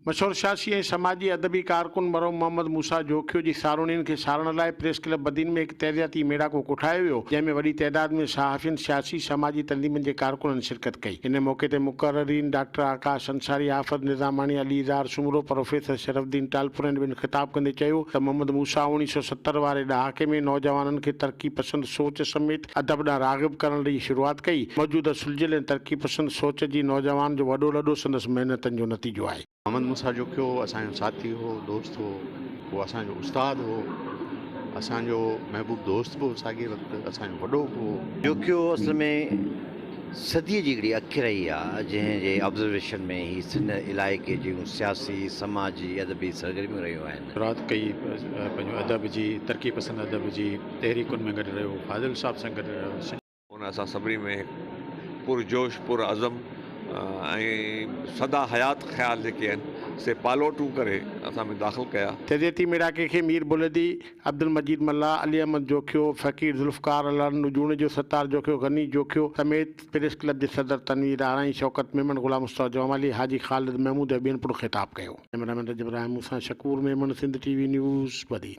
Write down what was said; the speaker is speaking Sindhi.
مشهور سياسي ۽ سماجي ادبي ڪارڪن مرحوم محمد موسيٰ جوکيو جي ساروڻين کي سارڻ لاء پريس ڪلب بدين ۾ هڪ تعزيتي ميڙاڪو ڪوٺايو ويو، جنهن ۾ وڏي تعداد ۾ صحافين، سياسي، سماجي تنظيمن جي ڪارڪنن شرڪت ڪئي. ان موقعي تي مقررين ڊاڪٽر آڪاش انصاري، حافظ نظاماڻي، علي اظهار سومرو، پروفيسر شرف الدين ٽالپر ۽ ٻين خطاب ڪندي چيو ته محمد موسيٰ اوڻيهه سو 70 واري ڏهاڪي ۾ نوجوانن کي ترقي پسند سوچ سميت ادب ڏانهن راغب ڪرڻ جي شروعات ڪئي. موجوده سلجهيل ۽ ترقي پسند سوچ جي نوجوان جو وڏو لڏو سندس محنتن جو نتيجو آهي. محمد موسيٰ جوکيو اسان جو ساٿي هو، دوست هو، هو اسان جو استاد هو، اسان جو محبوب دوست به هو ساڳئي وقت اسان جو وڏو به هو. جوکيو اصل ۾ صديء جي هڪڙي اک رهي آ، جنهن جي آبزرويشن ۾ هي سن علائقي جون سياسي، سماجي، ادبي سرگرميون رهيون آهن. شروعات ڪئي پنهنجو ادب جي ترقي پسند ادب جي تحريڪن ۾ گڏ رهيو فاضل صاحب سان گڏ رهيو. هن اسان سڀني ۾ هڪ پرجوش، پرعزم ۽ سدا حيات خيال جيڪي آهن سي پالوٽون ڪري اسان ۾ داخل ڪيا. تعزيتي ميڙاڪي کي مير بلدي، عبدالمجيد ملاح، علي احمد جوکيو، فقير ذوالفقار الارنو جوڻيجو، ستار جوکيو، غني جوکيو سميت پريس ڪلب جي صدر تنوير آرائين، شوڪت ميمڻ، غلام مصطفيٰ جوامالي، حاجي خالد محمود ۽ ٻين پڻ خطاب ڪيو. ڪئميرا مين رجب راهمون سان Shakoor Memon, Sindh T V news, Badin.